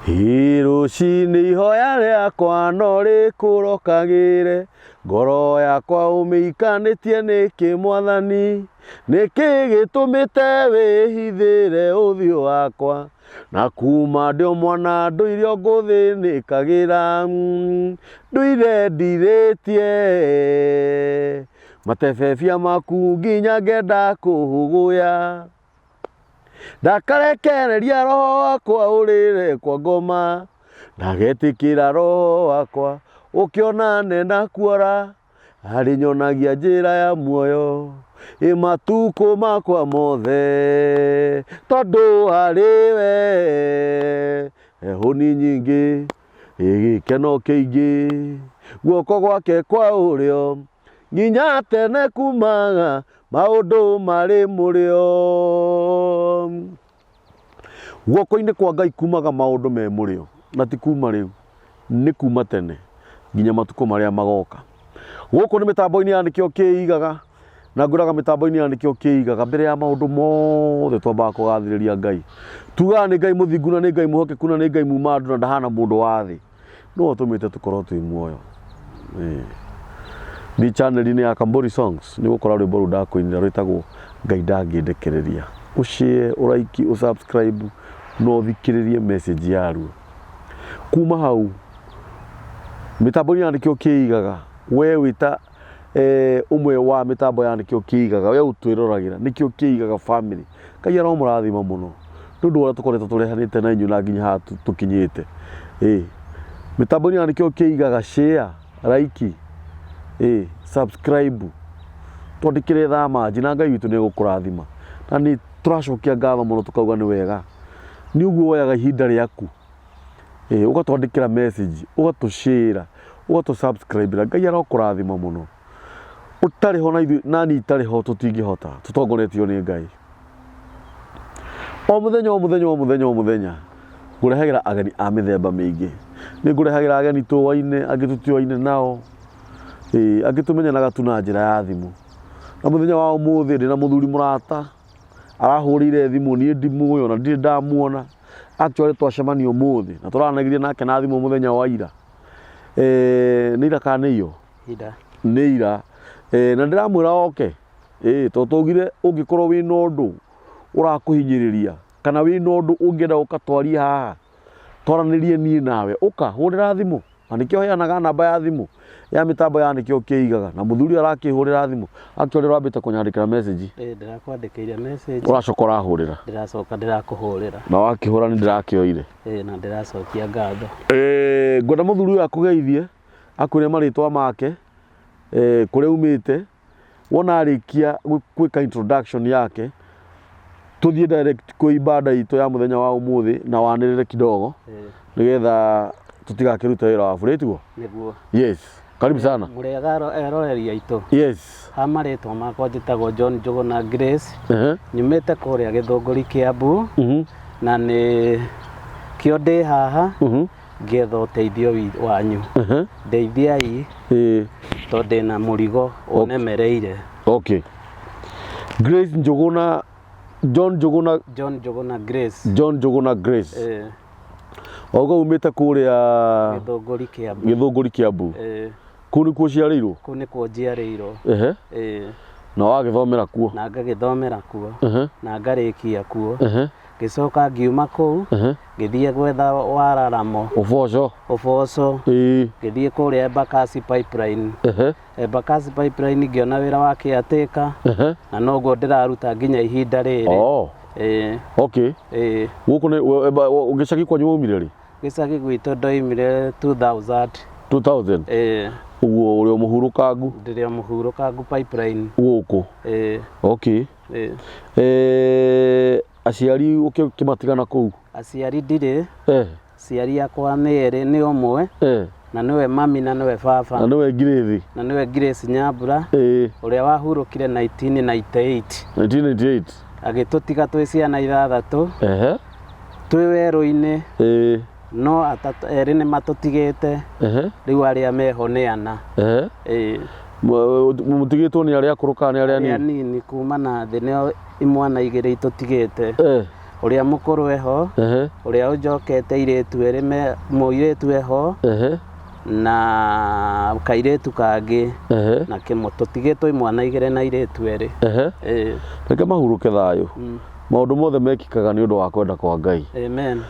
Ĩ rũcinĩ ihoya rĩakwa no rĩkũrokagĩre, ngoro yakwa ũmĩikanĩtie nĩkĩ Mwathani? Nĩkĩ gĩtũmĩte wĩhithĩre ũthiũ wakwa? Na kuma ndĩ o mwana ndũire o ngũthĩnĩkagĩra, ndũire ndirĩtie matebebia maku nginya ngenda kũhũgũya. Ndakarekereria roho wakwa ũrĩre kwa ngoma, ndagetĩkĩra roho wakwa ũkĩonane na kuora, arĩnyonagia njĩra ya muoyo ĩ matukũ makwa mothe, tondũ harĩ we he hũni nyingĩ ĩ gĩkeno kĩingĩ, guoko gwake kwa ũrĩo nginya tene kumaga maũndũ marĩ mũrĩo. Guoko-inĩ kwa Ngai kumaga maũndũ me mũrĩo, na ti kuma rĩu, nĩ kuma tene nginya matukũ marĩa magoka. Gũkũ nĩ mĩtambo-inĩ ya Nĩkĩo Kĩigaga, na ngwĩraga mĩtambo-inĩ ya Nĩkĩo Kĩigaga, mbere ya maũndũ mothe twambaga kũgathĩrĩria Ngai. Tugaga nĩ Ngai mũthingu na nĩ Ngai mwĩhokeku na nĩ Ngai muma andũ na ndahana mũndũ wa thĩ. Nĩwe ũtũmĩte tũkorwo twĩ muoyo. Thiĩ channel-inĩ ya Kambori Songs nĩ ũgũkora rwĩmbo rũu ndakũinĩra rwĩtagwo Ngai ndangĩndekereria. Ũ share, ũ like, ũ subscribe na ũthikĩrĩrie message yaruo. Kuma hau mĩtambo-inĩ ya Nĩkĩo Kĩigaga we wĩ ta ũmwe wa mĩtambo ya Nĩkĩo Kĩigaga we ũtwĩroragĩra Nĩkĩo Kĩigaga family. Ngai aromũrathima mũno nĩ ũndũ wa ũrĩa tũkoretwo tũrehanĩte na inyuĩ na nginya haha tũkinyĩte. Mĩtambo-inĩ ya Nĩkĩo Kĩigaga share, like, subscribe, twandĩkĩre thamanji na Ngai witũ nĩ egũkũrathima. Na nĩ tũracokia ngatho mũno tũkauga nĩ wega nĩ ũguo woyaga ihinda rĩaku ũgatwandĩkĩra message, ũgatũ share, ũgatũ subscribe ra, Ngai arokũrathima mũno. Ũtarĩ ho na ithuĩ na niĩ itarĩ ho tũtingĩhota, tũtongoretio nĩ Ngai. O mũthenya o mũthenya o mũthenya o mũthenya ngũrehagĩra ageni a mĩthemba mĩingĩ. Nĩ ngũrehagĩra ageni tũaine, angĩ tũtiũaine nao, angĩ tũmenyanaga tu na njĩra ya thimũ. Na mũthenya wa ũmũthĩ ndĩna mũthuri mũrata, arahũrĩire thimũ niĩ ndimũĩ ona ndirĩ ndamuona. Actually twacemania ũmũthĩ na tũranagĩria nake na thimũ mũthenya wa ira. Nĩ ira kana nĩ iyo? Ira. Nĩ ira. Na ndĩramwĩra oke, tondũ twaugire ũngĩkorwo wĩna ũndũ ũrakũhinyĩrĩria kana wĩna ũndũ ũngĩenda gũka twarie haha, twaranĩrie niĩ nawe, ũka hũrĩra thimũ. Na nĩkĩo heanaga namba ya thimũ ya mĩtambo ya Nĩkĩo Kĩigaga. Na mũthuri ũyũ arakĩhũrĩra thimũ, actually ũrambĩte kũnyandĩkĩra message. Ĩĩ ndĩrakwandĩkĩire message. Ũracoka ũrahũrĩra. Ndĩracoka ndĩrakũhũrĩra. Na wakĩhũra nĩ ndĩrakĩoire. Ĩĩ na ndĩracokia ngatho. Ngwenda mũthuri ũyũ akũgeithie, akwĩre marĩtwa make, kũrĩa aumĩte, wona arĩkia gwĩka introduction yake tũthiĩ direct kwĩ ibada itũ ya mũthenya wa ũmũthĩ na wanĩrĩre kidogo nĩgetha tũtigakĩrute wĩra wa bure tiguo? Nĩguo. Yes, karibu sana. Mũrĩega eroreri aitũ. Yes. Ha marĩtwa makwa njĩtagwo John Njũgũna Grace. Ehe. Nyumĩte kũrĩa Gĩthũngũri Kĩambu. Na nĩ kĩo ndĩ haha. Ngĩetha ũteithio wanyu. Ndeithiai tondũ ndĩna mũrigo ũnemereire. Okay. Grace Njũgũna, John Njũgũna, John Njũgũna Grace. John Njũgũna Grace. Wauga umĩte kũrĩa Gĩthũngũri Kĩambu. Gĩthũngũri Kĩambu. Kũu nĩkuo ũciarĩirwo? Kũu nĩkuo njiarĩirwo. Na wagĩthomera kuo? Na ngagĩthomera kuo. Na ngarĩkia kuo. Ngĩcoka ngiuma kũu, ngĩthiĩ gwetha wararamo. Ũboco. Ũboco. Ngĩthiĩ kũrĩa Embakasi Pipeline. Embakasi Pipeline ngĩona wĩra wa caretaker. Na noguo ndĩraruta nginya ihinda rĩrĩ. Oh. Okay. Gũkũ nĩ, gĩcagi kwanyu waumire rĩ? Gĩcagi gwitũ ndoimire 2000. 2000? Ũguo ũrĩ o mũhurũkangu? Ndĩrĩ o mũhurũkangu Pipeline. Gũkũ? Okay. Aciari ũkĩmatigana kũu? Aciari ndirĩ. Aciari akwa nĩ erĩ, nĩ ũmwe na nĩwe mami na nĩwe baba. Na nĩwe Grace? Na nĩwe Grace Nyambura. Ũrĩa wahurũkire 1998. 1998? Agĩtũtiga twĩ ciana ithathatũ. Twĩ werũ-inĩ. No atatũ, erĩ nĩ matũtigĩte. Rĩu arĩa meho nĩ ana. Mũtigĩtwo nĩ arĩa akũrũ kana nĩ arĩa Arĩa anini? anini kuma na thĩ nĩo imwana igĩrĩ itũtigĩte. Ũrĩa mũkũrũ eho. Ũrĩa ũnjokete airĩtu erĩ me mũirĩtu eho. Na kairĩtu kangĩ. Na kĩmwe tũtigĩtwo imwana igĩrĩ na airĩtu erĩ. Ĩĩ. Reke mahurũke thayũ. Maũndũ mothe mekĩkaga nĩ ũndũ wa kwenda kwa Ngai. Amen.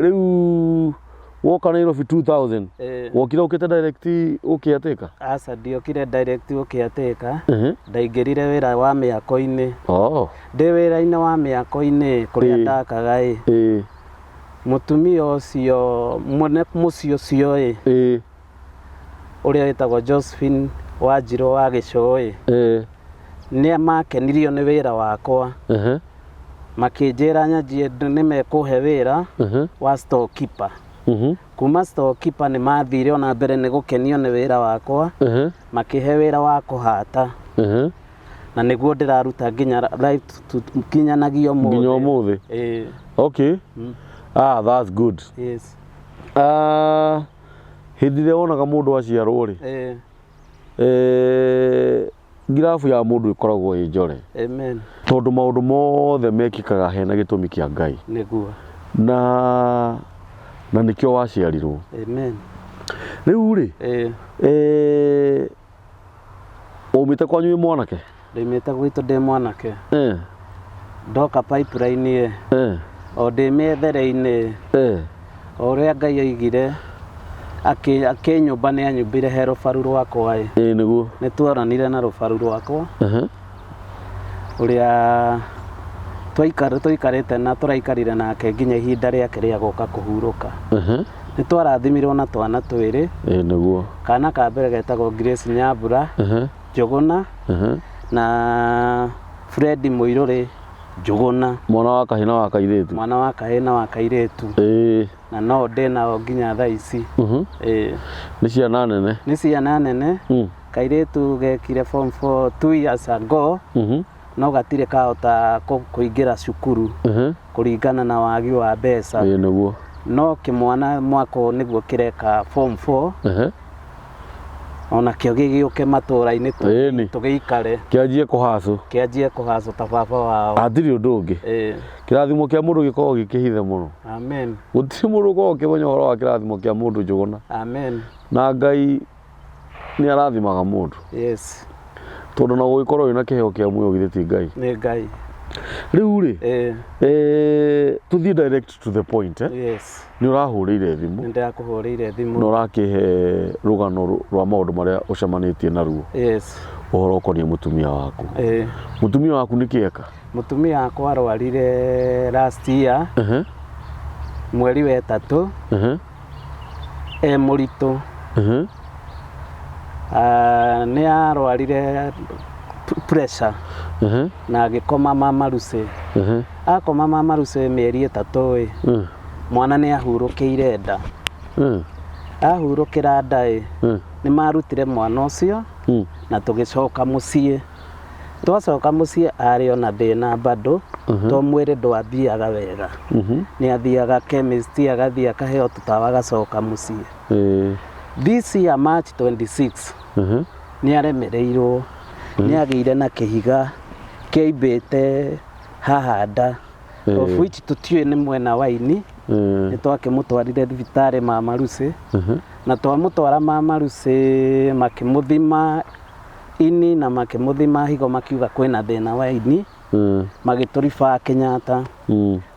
Rĩu woka Nairobi 2000 wokire ũkĩte direct ũkĩatĩka? Aca, ndiokire direct ũkĩatĩka. Ndaingĩrire wĩra wa mĩako-inĩ. Oh. Ndĩ wĩra-inĩ wa mĩako-inĩ kũrĩa ndakaga ĩ. Mũtumia ũcio mwene mũciĩ ũcio ĩ. Ũrĩa wĩtagwo Josephine Wanjirũ wa Gĩcũũ ĩ. Nĩ makenirio nĩ wĩra wakwa. Makĩnjĩra nyanjie nĩ mekũhe wĩra wa storekeeper. Kuma storekeeper nĩ mathire ona mbere nĩ gũkenio nĩ wĩra wakwa. Makĩhe wĩra wa kũhata. Na nĩguo ndĩraruta nginya right nginyanagia ũmũthĩ. Nginya ũmũthĩ? Ĩĩ. Okay. Ah, that's good. Yes. Ah, hĩndĩ ĩrĩa wonaga mũndũ aciarwo rĩ, Ĩĩ. Ngirabu ya mũndũ ĩkoragwo ĩ njore. Amen. Tondũ maũndũ mothe mekĩkaga hena gĩtũmi kĩa Ngai. Nĩguo. Na nĩkĩo waciarirwo. Amen. Rĩu rĩ, waumĩte kwanyu wĩ mwanake? Ndaumĩte gwitũ ndĩ mwanake. Ndoka pipeline ĩ. O ndĩ mĩethere-inĩ. O ũrĩa Ngai oigire, akĩnyũmba nĩ anyũmbire he rũbaru rwakwa ĩ. Ĩĩ nĩguo. Nĩ tuoranire na rũbaru rwakwa. Ũrĩa tũikarĩte na tũraikarire nake nginya ihinda rĩake rĩa gũka kũhurũka. Nĩ twarathimirwo na twana twĩrĩ. Ĩĩ nĩguo. Kana ka mbere getagwo Grace Nyambura, Njũgũna, na Fred Mũirũrĩ Njũgũna. Mwana wa kahĩĩ na wa kairĩtu. Mwana wa kahĩĩ na wa kairĩtu. Ĩĩ. Na no ndĩ nao nginya thaa ici. Ĩĩ. Nĩ ciana nene. Nĩ ciana nene. Kairĩtu gekire form 4 2 years ago. No gatirĩ kahota kũingĩra cukuru. Kũringana na wagi wa mbeca. Ĩĩ nĩguo. No kĩmwana mwaka ũyũ nĩguo kĩreka form 4. Ona kĩo gĩgĩũke matũũra-inĩ tũgĩikare. Kĩanjie kũhacũ. Kĩanjie kũhacũ ta baba wao. Hatirĩ ũndũ ũngĩ. Kĩrathimo kĩa mũndũ gĩkoragwo gĩkĩhithe mũno. Amen. Gũtirĩ mũndũ ũkoragwo ũkĩmenya ũhoro wa kĩrathimo kĩa mũndũ Njũgũna. Amen. Na Ngai nĩ arathimaga mũndũ. Yes. Tondũ na gũgĩkorwo wĩna kĩheo kĩa muoyo githĩ ti Ngai. Nĩ Ngai. Rĩu rĩ, tũthiĩ direct to the point, eh? Yes. Nĩ ũrahũrĩire thimũ. Nĩ ndĩrakũhũrĩire thimũ. Na ũrakĩhe rũgano rwa maũndũ marĩa ũcemanĩtie naruo. Yes. Ũhoro ũkoniĩ mũtumia waku. Mũtumia waku nĩ kĩ eka? Mũtumia wakwa arwarire last year. Mweri wa ĩtatũ. E mũritũ. Nĩ arwarire pressure. Na agĩkoma Mama Lucy. Akoma Mama Lucy mĩeri ĩtatũ ĩ. Mwana nĩ ahurũkĩire nda. Ahurũkĩra nda ĩ. Nĩ marutire mwana ũcio na tũgĩcoka mũciĩ. Twacoka mũciĩ arĩ ona thĩna bado to mwĩrĩ ndwathiaga wega. Nĩ athiaga chemist agathiĩ akaheo tũtawa agacoka mũciĩ. This year March 26 nĩ aremereirwo, nĩ agĩire na kĩhiga kĩaimbĩte haha nda, of which tũtiũĩ nĩ mwena wa ini. Nĩ twakĩmũtwarire thibitarĩ Mama Lucy, na twamũtwara Mama Lucy makĩmũthima ini na makĩmũthima higo makiuga kwĩna thĩna wa ini, magĩtũribaa Kenyatta.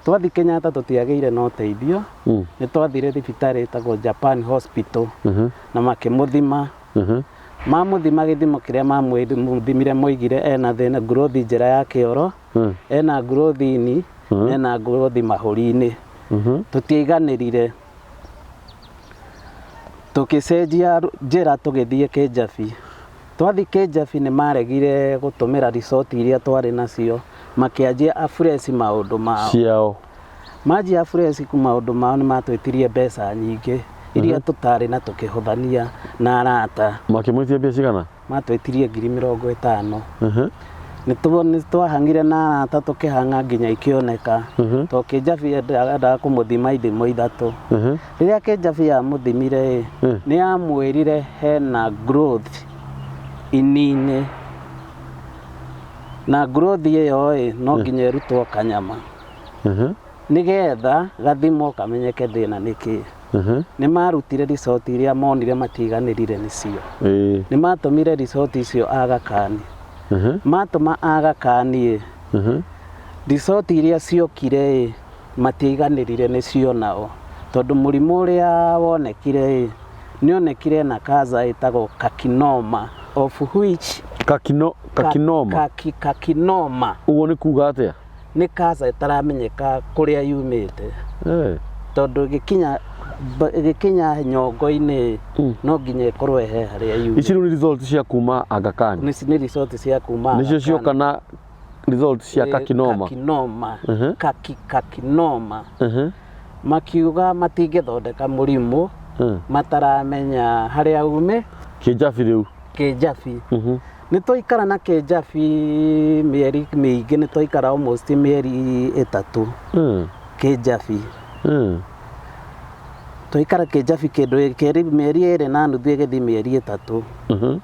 Twathiĩ Kenyatta tũtiagĩire na ũteithio, nĩ twathire thibitarĩ ĩtagwo Japan Hospital na makĩmũthima. Mamũthima gĩthimo kĩrĩa mamũthimire moigire ena thĩna growth njĩra ya kĩoro, ena growth ini, ena growth mahũri-inĩ. Tũtiaiganĩrire. Tũgĩcenjia njĩra tũgĩthiĩ Kĩnjabi. Twathiĩ Kĩnjabi nĩ maregire gũtũmĩra resort iria twarĩ nacio, makĩanjia afresh maũndũ mao. Ciao. Manjia afresh maũndũ mao nĩ matwĩtirie mbeca nyingĩ iria tũtarĩ na tũkĩhũthania na arata. Makĩmwĩtia mbia cigana? Matwĩtirie ngiri mĩrongo ĩtano. Nĩ twahang'ire na arata tũkĩhang'a nginya ikĩoneka. To Kĩnjabi endaga kũmũthima ithimo ithatũ. Rĩrĩa Kĩnjabi amũthimire ĩ, nĩ amwĩrire hena growth ini-inĩ. Na growth ĩyo ĩ, no nginya ĩrutwo kanyama. Nĩgetha gathimwo kamenyeke thĩna nĩ kĩĩ. Nĩ marutire result iria monire matiganĩrire nĩcio. Nĩ matũmire result icio Aga Khan. Matũma Aga Khan ĩ, result iria ciokire ĩ, matiaiganĩrire nĩcio nao. Tondũ mũrimũ ũrĩa wonekire ĩ, nĩ onekire na cancer ĩtagwo carcinoma, of which Kakinoma. Carcinoma. Ũguo nĩ kuga atĩa? Nĩ cancer ĩtaramenyeka kũrĩa yumĩte. Tondũ ĩgĩkinya nyongo-inĩ, no nginya ĩkorwo he harĩa yumĩte. Ici rĩu nĩ result cia kuma Aga Khan. Nĩ result cia kuma Nĩcio Aga Khan. cioka na result cia carcinoma. Carcinoma. Carcinoma. Makiuga matingĩthondeka mũrimũ mataramenya harĩa ume. Kĩnjabi rĩu. Kĩnjabi. Nĩ twaikara na Kĩnjabi mĩeri mĩingĩ, nĩ twaikara almost mĩeri 3 Kĩnjabi. Twaikara Kĩnjabi kĩndũ kĩeri mĩeri 2.5 ĩgĩthiĩ mĩeri 3.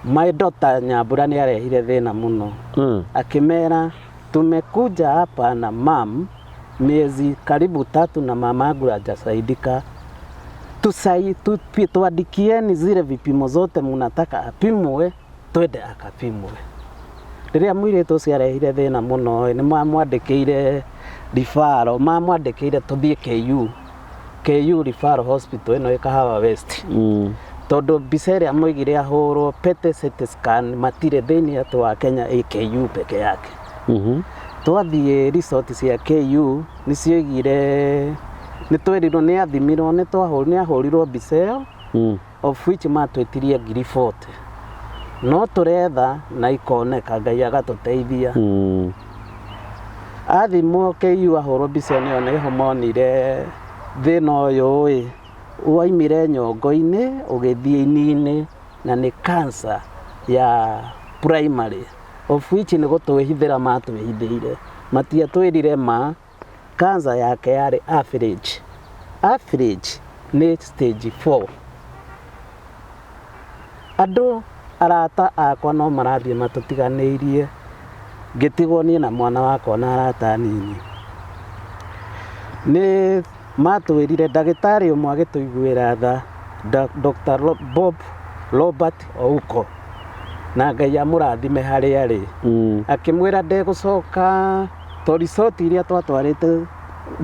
My daughter Nyambura nĩ arehire thĩna mũno. Akĩmera tumekuja hapa na mam miezi karibu 3 na mama yangu hajasaidika. Tuandikieni zile vipimo zote mnataka apimwe, twende akapimwe. Rĩrĩa mũirĩtu ũcio arehire thĩna mũno, nĩ mamwandĩkĩire referral, mamwandĩkĩire tũthiĩ KU, KU Referral Hospital ĩno ĩ Kahawa West. Tondũ mbica ĩrĩa moigire ahũrwo PET CT scan matirĩ thĩinĩ atĩ wa Kenya ĩ KU peke yake. Twathiĩ resort cia KU nĩ cioigire, nĩ twerirwo nĩ athimirwo, nĩ ahũrirwo mbica ĩyo, of which matwĩtirie ngiri 40. No tũretha na ikoneka, Ngai agatũteithia. Athimwo KU ahũrwo mbica ĩyo nĩyo nĩho monire thĩna ũyũ ĩ, waimire nyongo-inĩ ũgĩthiĩ ini-inĩ, na nĩ cancer ya primary, of which nĩ gũtwĩhithĩra matwĩhithĩire. Matiatwĩrire ma cancer yake yarĩ average. Average nĩ stage 4. Andũ arata akwa no marathiĩ matũtiganĩirie, ngĩtigwo niĩ na mwana wakwa na arata anini. Nĩ matwĩrire ndagĩtarĩ ũmwe agĩtũiguĩra tha, Dr. Bob Robert Ouko, na Ngai amũrathime harĩa arĩ. Akĩmwĩra ndegũcoka to resort iria twatwarĩte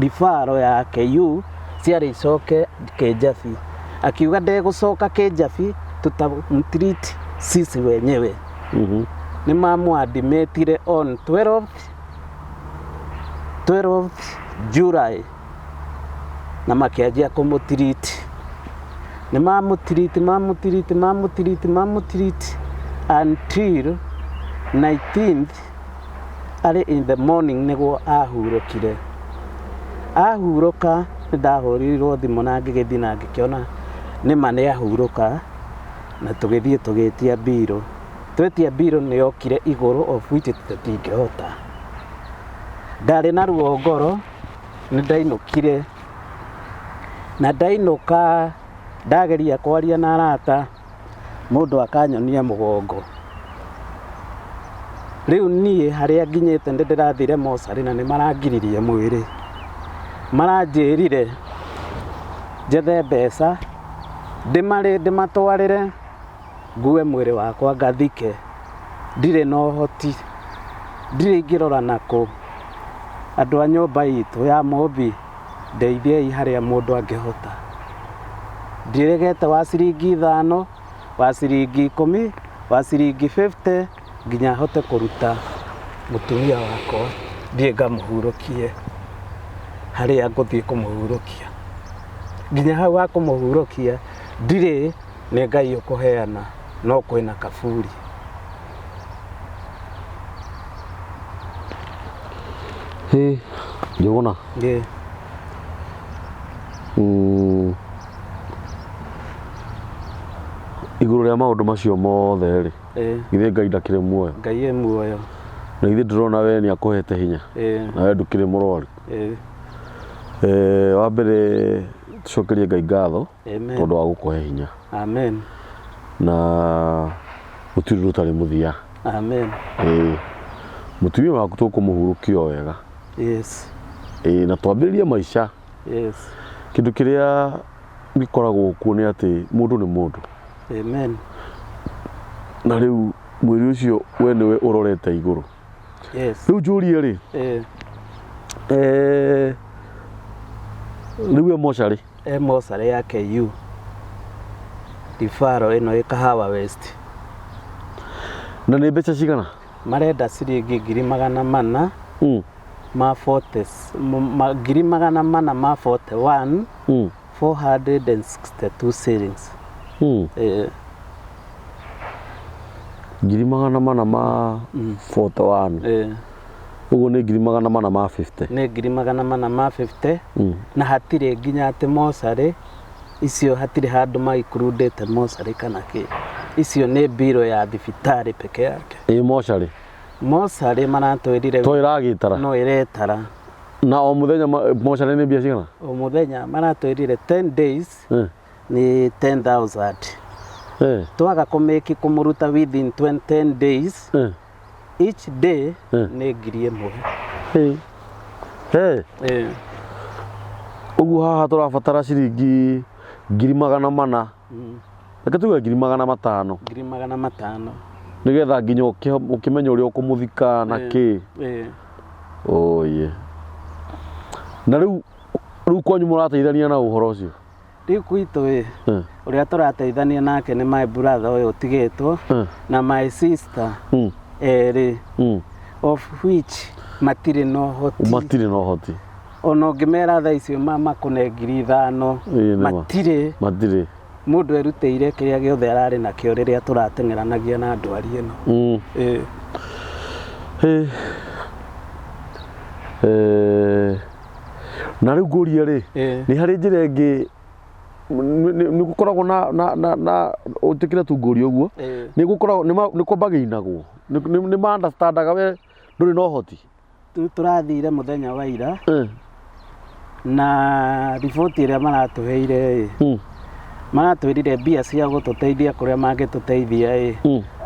referral ya KU ciarĩ icoke Kĩnjabi. Akiuga ndegũcoka Kĩnjabi, tutamtreat sisi wenyewe. Nĩ mamũadmitire on 12 July na makĩanjia kũmũtreat. Nĩ mamũtreat, mamũtreat, mamũtreat, mamũtreat until 19th arĩ in the morning nĩguo ahurũkire. Ahurũka nĩ ndahũrĩirwo thimũ na ngĩgĩthiĩ na ngĩkĩona nĩma nĩ ahurũka, na tũgĩthiĩ tũgĩtia mbirũ. Twetia mbirũ nĩ yokire igũrũ of which tũtingĩhota. Ndarĩ na ruo ngoro, nĩ ndainũkire, na ndainũka ndageria kwaria na arata, mũndũ akanyonia mũgongo. Rĩu niĩ harĩa nginyĩte nĩ ndĩrathire mocarĩ na nĩ marangiririe mwĩrĩ. Maranjĩrire njethe mbeca, ndĩmatwarĩre ngue mwĩrĩ wakwa ngathike. Ndirĩ na ũhoti, ndirĩ ingĩrora nakũ. Andũ a nyũmba itũ ya Mũmbi, ndeithiai harĩa mũndũ angĩhota. Ndiregete wa ciringi 5, wa ciringi 10, wa ciringi 50, nginya hote kũruta mũtumia wakwa thiĩ ngamũhurũkie harĩa ngũthiĩ kũmũhurũkia. Nginya hau ha kũmũhurũkia ndirĩ, nĩ Ngai ũkũheana, no kwĩna kaburi. Hĩ, Njũgũna. Ĩ. Igũrũ rĩa maũndũ macio mothe rĩ, githĩ Ngai ndakĩrĩ muoyo? Ngai e muoyo. Na githĩ ndũrona we nĩ akũhete hinya? Na we ndũkĩrĩ mũrwaru? Wa mbere tũcokerie Ngai ngatho tondũ wa gũkũhe hinya. Amen. Na gũtirĩ ũndũ ũtarĩ mũthia. Amen. Mũtumia waku tũkũmũhurũkia o wega. Yes. Ĩĩ, na twambĩrĩrie maica. Yes. Kĩndũ kĩrĩa gĩkoragwo kuo nĩ atĩ mũndũ nĩ mũndũ. Amen. Na rĩu mwĩrĩ ũcio we nĩwe ũrorete igũrũ. Yes. Rĩu njũrie rĩ, Eh, rĩu e mocarĩ? E mocarĩ ya KU. Rifaro ĩno ĩ Kahawa West. Na nĩ mbeca cigana? Marenda ciringi 400,000 ma 40, 400,000 ma 41 462 shillings. 400,000 ma 41. Ũguo nĩ 400,000 ma 50. Nĩ 400,000 ma 50. Na hatirĩ nginya atĩ mocarĩ icio, hatirĩ handũ maikurundĩte mocarĩ kana kĩ. Icio nĩ mbiro ya thibitarĩ peke yake. Ĩ mocarĩ? Mocarĩ maratwĩrire to ĩragĩtara? No ĩretara. Na o mũthenya mocarĩ nĩ mbia cigana? O mũthenya maratwĩrire 10 days nĩ 10,000. Twaga kũmĩki kũmũruta within 10 days, each day nĩ 1,000. Hey. Hey. Ũguo haha tũrabatara ciringi 400,000. Reke tuge 500,000. 500,000. Nĩgetha nginya ũkĩmenye ũrĩa ũkũmũthika na kĩ. Oye. Na rĩu kwanyu mũrateithania na ũhoro ũcio? Rĩu gwitũ ĩ, ũrĩa tũrateithania nake nĩ my brother ũyũ ũtigĩtwo na my sister erĩ, of which matirĩ na ũhoti. Matirĩ na ũhoti. Ona ũngĩmera thaa icio makũne 5,000, Ĩĩ, nĩ ma. matirĩ. Matirĩ. Mũndũ erutĩire kĩrĩa gĩothe ararĩ nakĩo rĩrĩa tũrateng'eranagia na ndwari ĩno. Na rĩu ngũrie rĩ, nĩ harĩ njĩra ĩngĩ nĩ gũkoragwo na ũtĩkĩre tu ngũrie ũguo, nĩ gũkoragwo nĩ kwambagĩinagwo, nĩ ma understandaga we ndũrĩ na ũhoti? Rĩu tũrathire mũthenya wa ira na riboti ĩrĩa maratũheire ĩ, maratwĩrire mbia cia gũtũteithia kũrĩa mangĩtũteithia ĩ,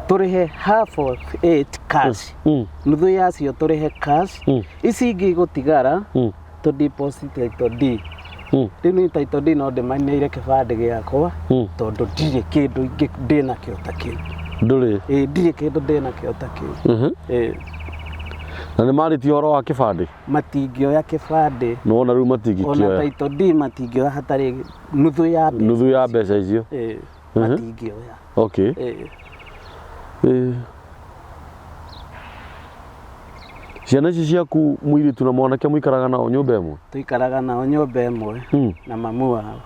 tũrĩhe half of it cash, nuthu yacio tũrĩhe cash, ici ingĩ igũtigara tũ deposit title deed. Rĩu niĩ title deed no ndĩmaneire kĩbandĩ gĩakwa, tondũ ndirĩ kĩndũ ingĩ ndĩnakĩo ta kĩu. Ndũrĩ? Ĩĩ, ndirĩ kĩndũ ndĩnakĩo ta kĩu. Ĩĩ. Na nĩ marĩtie ũhoro wa kĩbandĩ? Matingĩoya kĩbandĩ. Nĩwona rĩu matingĩkĩoya. Ona title deed matingĩoya hatarĩ nuthu ya mbeca. Nuthu ya mbeca icio. Ĩĩ, matingĩoya. Okay. Ĩĩ. Ĩĩ. Ciana ici ciaku mũirĩtu na mwanake mũikaraga nao nyũmba ĩmwe? Tũikaraga nao nyũmba ĩmwe na mamu wao.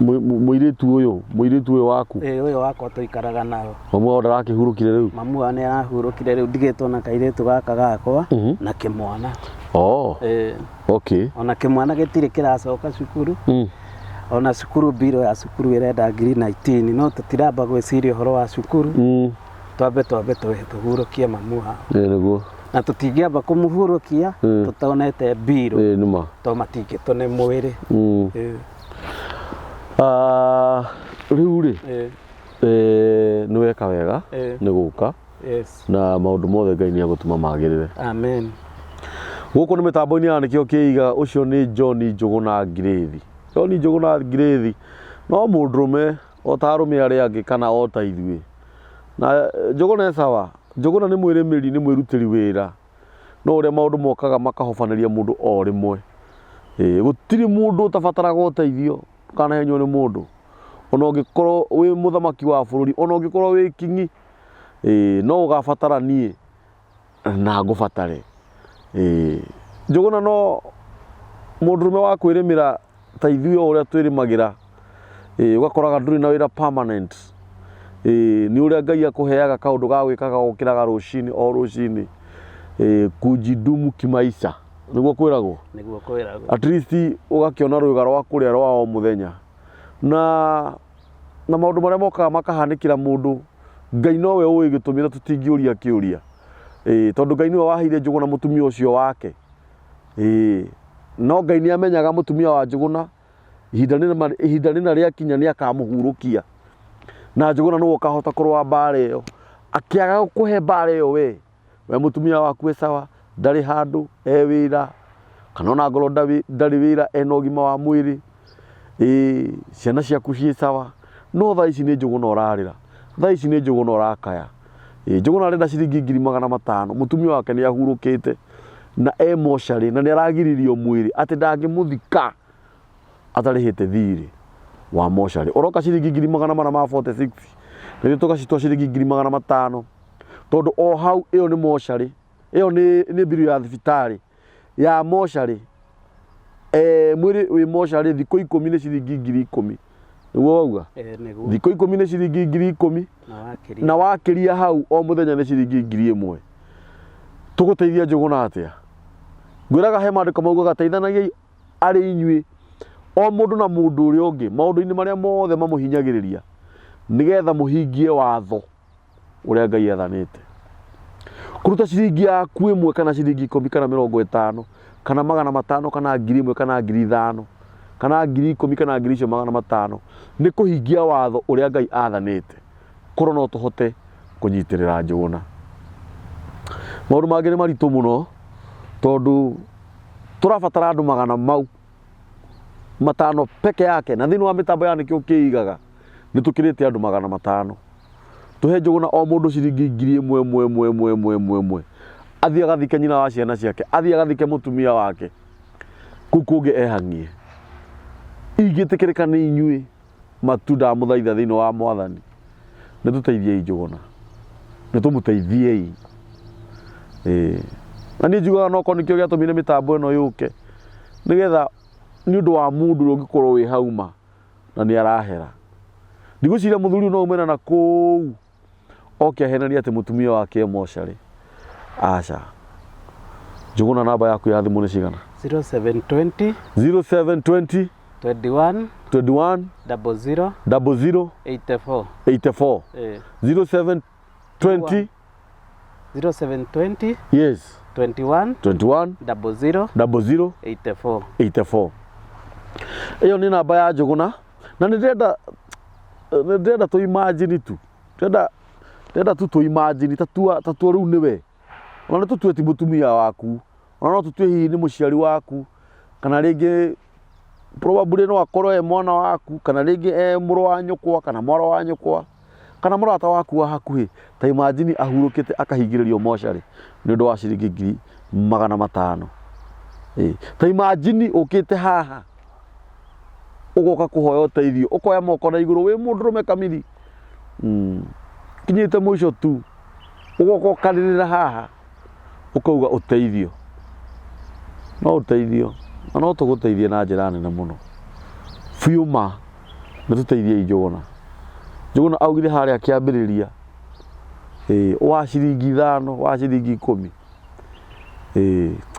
Mũirĩtu ũyũ, mũirĩtu ũyũ waku? Ĩĩ, ũyũ wakwa tũikaraga nao. Mamu wao ndarakĩhurũkire rĩu? Mamu wao nĩ arahurũkire rĩu, ndigĩtwo na kairĩtu gaka gakwa na kĩmwana. Oh. Ĩĩ. Okay. Ona kĩmwana gĩtirĩ kĩracoka cukuru. Ona cukuru, mbiro ya cukuru ĩrenda 19,000, no tũtiramba gwĩciria ũhoro wa cukuru. Twambe tũhurũkie mamu wao. Ĩĩ nĩguo. Na tũtingĩamba kũmũhurũkia tũtonete mbiro. Ĩĩ nĩma. To matingĩtũne mwĩrĩ. Ĩĩ. Rĩu rĩ, nĩ weka wega nĩ gũka. Yes. Na maũndũ mothe Ngai nĩ egũtũma magĩrĩre. Amen. Gũkũ nĩ mĩtambo-inĩ ya Nĩkĩo Kĩiga, ũcio nĩ John Njũgũna Ngirĩthi. John Njũgũna Ngirĩthi no mũndũrũme o ta arũme arĩa angĩ kana o ta ithuĩ. Na Njũgũna e sawa, Njũgũna nĩ mwĩrĩmĩri, nĩ mwĩrutĩri wĩra. No ũrĩa maũndũ mokaga makahobanĩria mũndũ o rĩmwe. Ĩĩ, gũtirĩ mũndũ ũtabataraga ũteithio ndũkanahenywo nĩ mũndũ. Ona ũngĩkorwo wĩ mũthamaki wa bũrũri, ona ũngĩkorwo wĩ king'i, ĩĩ, no ũgabatara niĩ na ngũbatare. Ĩĩ, Njũgũna no mũndũrũme wa kwĩrĩmĩra ta ithuĩ o ũrĩa twĩrĩmagĩra. Ĩĩ, ũgakoraga ndũrĩ na wĩra permanent. Ĩĩ, nĩ ũrĩa Ngai akũheaga kaũndũ ga gwĩkaga ũkĩraga rũcinĩ o rũcinĩ. Ĩĩ, kujidumu kimaisha nĩguo kwĩragwo. Nĩguo kwĩragwo. At least ũgakĩona rwĩga rwa kũrĩa rwa o mũthenya. Na maũndũ marĩa mokaga makahanĩkĩra mũndũ, Ngai nowe ũĩ gĩtũmi na tũtingĩũria kĩũria. Ĩĩ, tondũ Ngai nĩwe waheire Njũgũna mũtumia ũcio wake. Ĩĩ, no Ngai nĩ amenyaga mũtumia wa Njũgũna ihinda rĩna rĩakinya nĩ akamũhurũkia. Na Njũgũna nĩwe ũkahota kũrũa mbara ĩyo. Akĩaga gũkũhe mbara ĩyo we, we mũtumia waku e sawa, Ndarĩ handũ e wĩra, kana ona ngorwo ndarĩ wĩra ena ũgima wa mwĩrĩ, ĩĩ ciana ciaku ciĩ sawa, no thaa ici nĩ Njũgũna ũrarĩra, thaa ici nĩ Njũgũna ũrakaya. Ĩĩ Njũgũna arenda ciringi 500,000, mũtumia wake nĩ ahurũkĩte na e mocarĩ na nĩ aragiririo mwĩrĩ atĩ ndangĩmũthika atarĩhĩte thirĩ wa mocarĩ. Ũroka ciringi 446,000 na ithuĩ tũgacitwa ciringi 500,000 tondũ o hau ĩyo nĩ mocarĩ, ĩyo nĩ mbiru ya thibitarĩ ya mocarĩ. Mwĩrĩ wĩ mocarĩ thikũ 10 nĩ ciringi 10,000. Nĩguo wauga? Nĩguo. Thikũ 10 nĩ ciringi 10,000. Na Na wakĩria hau o mũthenya nĩ ciringi 1,000. Tũgũteithia Njũgũna atĩa? Ngwĩraga he maandĩko maugaga teithanagiai arĩ inyuĩ o mũndũ na mũndũ ũrĩa ũngĩ maũndũ-inĩ marĩa mothe mamũhinyagĩrĩria nĩgetha mũhingie watho ũrĩa Ngai athanĩte. Kũruta ciringi yaku 1 kana ciringi 10 kana 50 kana 500 kana 1,000 kana 5,000 kana 10,000 kana 500,000 nĩ kũhingia watho ũrĩa Ngai athanĩte. Korwo no tũhote kũnyitĩrĩra Njũgũna. Maũndũ mangĩ nĩ maritũ mũno tondũ tũrabatara andũ 500 peke yake, na thĩinĩ wa mĩtambo ya nĩkĩo ũkĩigaga nĩ tũkĩrĩte andũ 500. Tũhe Njũgũna o mũndũ ciringi 1,000 ĩmwe ĩmwe ĩmwe ĩmwe ĩmwe ĩmwe, athiĩ agathike nyina wa ciana ciake, athiĩ agathike mũtumia wake, kũu kũngĩ ehang'ie. Ingĩtĩkĩrĩka nĩ inyuĩ matu ndamũthaitha thĩinĩ wa Mwathani, nĩ tũteithiei Njũgũna, nĩ tũmũteithiei. Ĩĩ na niĩ njugaga no korwo nĩkĩo gĩatũmire mĩtambo ĩno yũke, nĩgetha nĩ ũndũ wa mũndũ ũrĩa ũngĩkorwo wĩ hau ma na nĩ arahera. Ndigwĩciria mũthuri ũyũ no aume na kũu oke ahenanie atĩ mũtumia wake e mocarĩ. Aca. Njũgũna namba yaku ya thimũ nĩ cigana? 0720 0720 21 21 00 00 84. 84. 0720 0720 yes 21 21 00 00 84. 84. Ĩyo nĩ namba ya Njũgũna na nĩ ndĩrenda tũ imagine tu, ndĩrenda tu tũ imagine ta tua rĩu nĩwe, ona nĩ tũtue ti mũtumia waku, ona no tũtue hihi nĩ mũciari waku, kana rĩngĩ probably no akorwo e mwana waku, kana rĩngĩ e mũrũ wa nyũkwa kana mwarĩ wa nyũkwa, kana mũrata waku wa hakuhĩ. Ta imagine ahurũkĩte akahingĩrĩrio mocarĩ nĩ ũndũ wa ciringi 500,000. Ta imagine ũkĩte haha ũgoka kũhoya ũteithio, ũkoya moko na igũrũ wĩ mũndũrũme kamiri, kinyĩte mũico tu, ũgoka ũkarĩrĩra haha ũkauga ũteithio. No ũteithio, na no tũgũteithie na njĩra nene mũno biũ ma, nĩ tũteithiei Njũgũna. Njũgũna augire harĩa kĩambĩrĩria, wa ciringi 5, wa ciringi 10,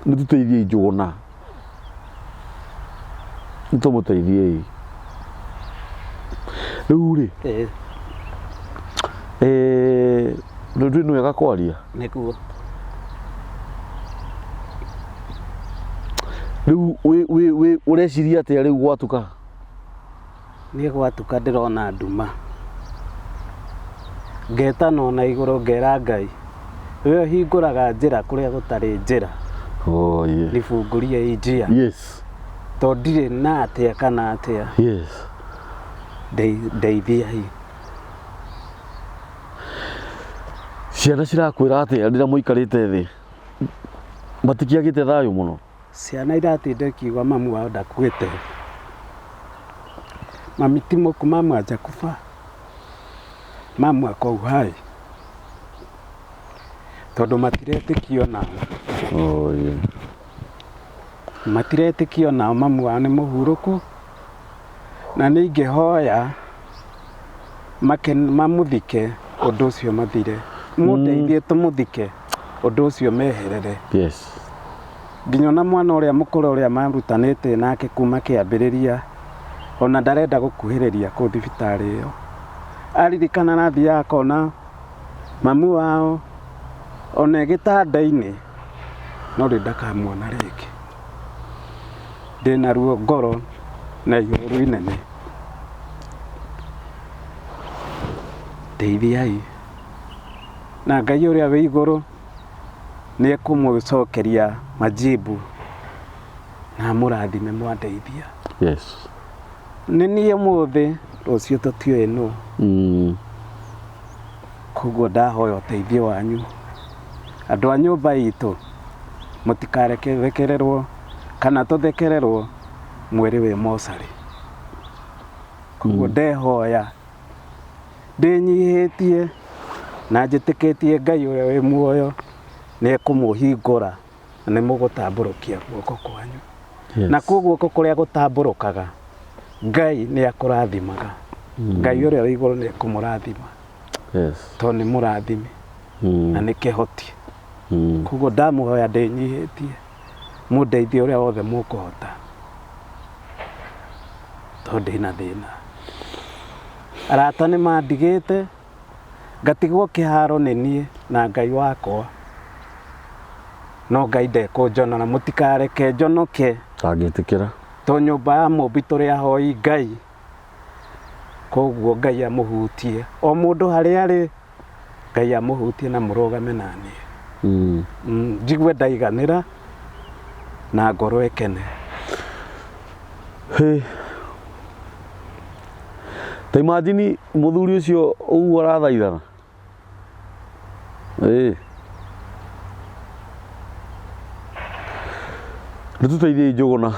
nĩ tũteithiei Njũgũna, nĩ tũmũteithiei. Rĩu rĩ, rĩu nĩ wega kwaria? Nĩguo. Rĩu ũreciria atĩa rĩu gwatuka? Niĩ gwatuka ndĩrona nduma. Ngetana ona igũrũ ngera Ngai, we ũhingũraga njĩra kũrĩa gũtarĩ njĩra. Oh, yeah. Nifungurie hii njia. Yes. Tondũ ndirĩ na atĩa kana atĩa. Yes. Ndeithia hi. Ciana cirakwĩra atĩa rĩrĩa mũikarĩte thĩ? Matikĩagĩte thayũ mũno? Ciana iratinda ikiuga mamu wao ndakuĩte. Mami ti mũku, mamu hajakufa. Mamu ako uhai. Tondũ matiretĩkio nao. Oh, yeah. Matiretĩkio nao mamu wao nĩ mũhurũku. Na nĩ ingĩhoya mamũthike ũndũ ũcio mathire. Mũndeithie tũmũthike ũndũ ũcio meherere. Yes. Nginya ona mwana ũrĩa mũkũrũ ũrĩa marutanĩte nake kuma kĩambĩrĩria ona ndarenda gũkuhĩrĩria kũu thibitarĩ ĩyo. Aririkana arathiaga akona mamu wao ona e gĩtanda-inĩ no rĩu ndakamuona rĩngĩ. Ndĩna ruo ngoro na ihoru inene. Ndeithiai na Ngai ũrĩa wĩ igũrũ. Nĩ ekũmũcokeria majibu na amũrathime mwandeithia. Nĩ niĩ ũmũthĩ, rũciũ tũtiũĩ nũ. Koguo ndahoya ũteithio wanyu. Andũ a nyũmba itũ, mũtikareke thekererwo kana tũthekererwo mwĩrĩ wĩ mocarĩ. Koguo ndehoya ndĩnyihĩtie na njĩtĩkĩtie Ngai ũrĩa wĩ muoyo nĩ ekũmũhingũra na nĩ mũgũtambũrũkia guoko kwanyu. Na kuo guoko kũrĩa gũtambũrũkaga Ngai nĩ akũrathimaga. Ngai ũrĩa wĩ igũrũ nĩ ekũmũrathima. Tondũ nĩ mũrathimi na nĩ kĩhoti. Koguo ndamũhoya ndĩnyihĩtie mũndeithie ũrĩa wothe mũkũhota tondũ ndĩna thĩna. Arata nĩ mandigĩte ngatigwo kĩharo nĩ niĩ na Ngai wakwa. No Ngai ndekũnjonora, mũtikareke njonoke. Ndangĩtĩkĩra. Tondũ nyũmba ya mũmbi tũrĩ ahoi Ngai. Koguo Ngai amũhutie o mũndũ harĩa arĩ, Ngai amũhutie na mũrũgame na niĩ. Njigue ndaiganĩra na ngoro ĩkene. Hĩ. Ta imagine mũthuri ũcio ũguo arathaithana. Ĩĩ. Nĩ tũteithiei Njũgũna.